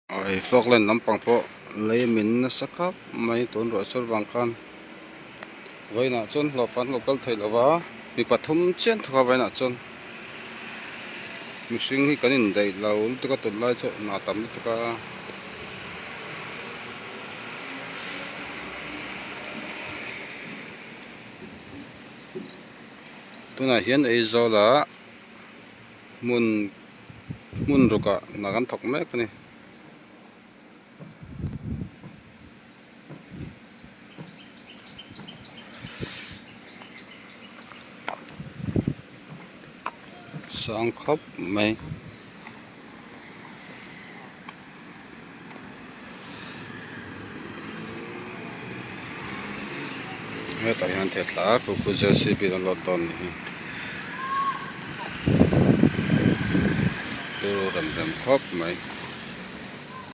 Hei falkland lampang pawh lei min nasa khawp mai tun ruah sur vang khan vawiinah chuan hlawhfa an lo kal thei lo va mi pathum chian thawk a vawiinah chuan mihring hi kan indaih lo lutuk a tunlai chu hna tam lutuk a. Tunah hian Aizawl ah hmun hmun rukah hna kan thawk mek a ni. Sang khawp mai. Hetah hian thei tla a khu J C B an load dawn a nih hi turu rem rem khawp mai.